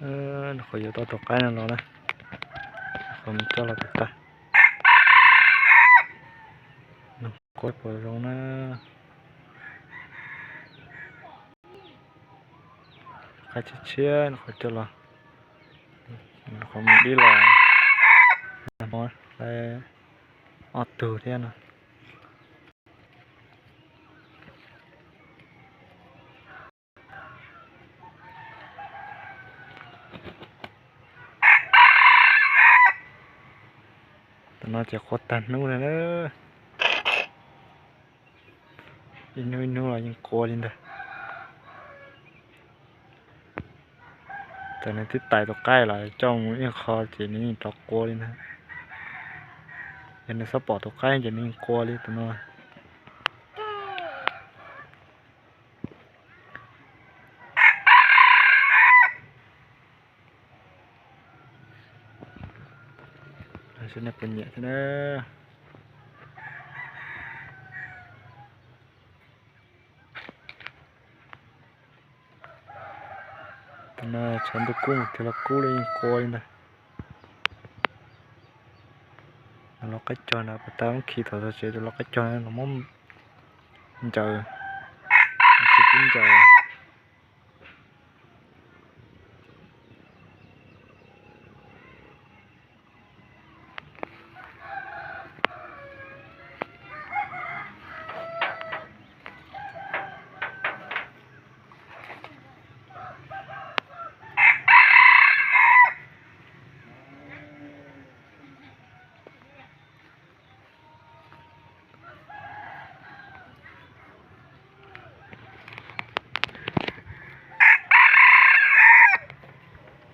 Nws qhuav yuav tau tus qaib no los na, qhuav mus coj los pem tag. Nws quaj puas zoo na. Qaib tshiab tshiab nws qhuav coj los, nws qhuav mus dib los hmo ob tug thiab no. Tus no ces qua tag hnub li na. Ib hnub ib hnub los yeej qua li ntag. Txawm nws twb tais tus qaib los coj mus ib qho ces nws yeej rov qua li ntag. Yog nws xav pom tus qaib ces nws yeej qua li tus no. Seb nej puas nyiam thiab na. Tus no tshav ntuj kub mus twg los kub li yeej qua li ntag. Tus lau qaib cog na, puas tau khi thaum txog tsev tus lau qaib cog no los muab ncaws, tsis pub ncaws.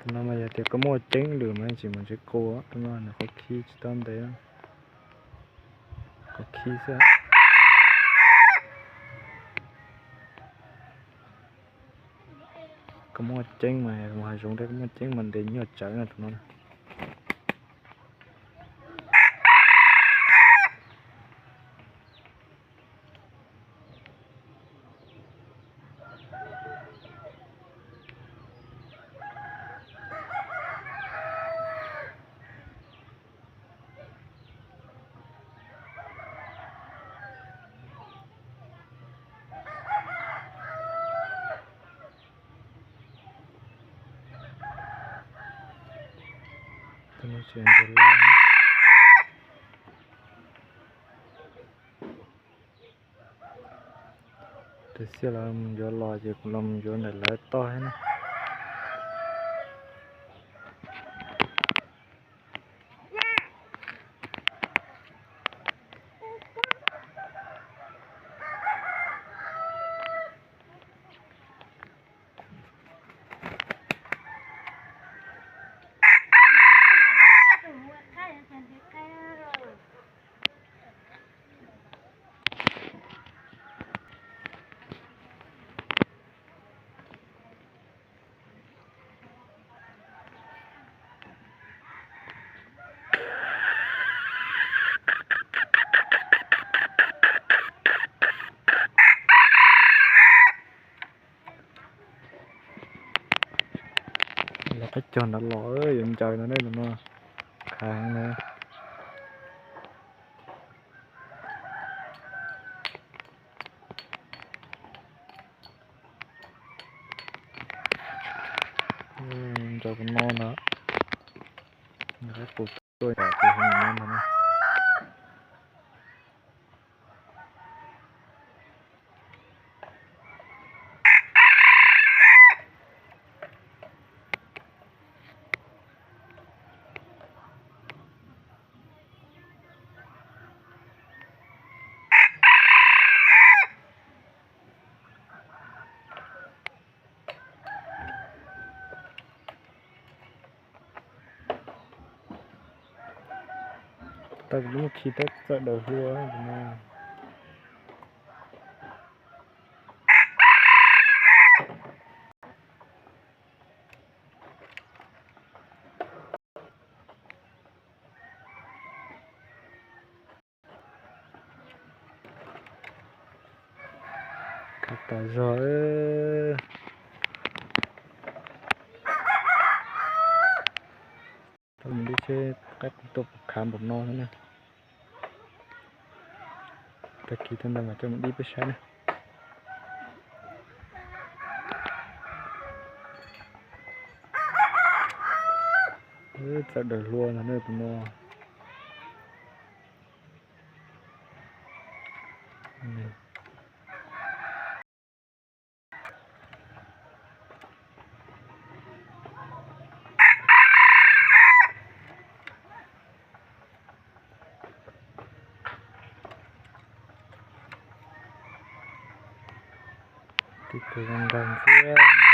Tus no mas yog tias koj muaj ceeb lawm mas tsis mus tsev qua, tus no nws qhuav khi tsis tau ntev, qhuav khi xwb. Koj muaj ceeb mas mus hav zoov thiab, koj muaj ceeb mas ntes nyuaj tsawv no tus no. Tus xiab los mus yuav los ces kuv los mus yuav ntawm lawv toj thiab na. Los qaib cog nrad los yuav ncaws no ne, tus no khav heev na. Ncaws tus no na, nws qab qus tuaj ntawm tus heev no ntag na. Tau kuv lub khi tab txawm daws hlua no. Khav tas zog. Mus dib seb qaib qus tuaj khav npaum no xwb na. Tag kis tuaj ntawd mas coj mus dib peb saib na. Txawm daws hlua ntag na tus no. Tib tug zoo nraug ntxiab.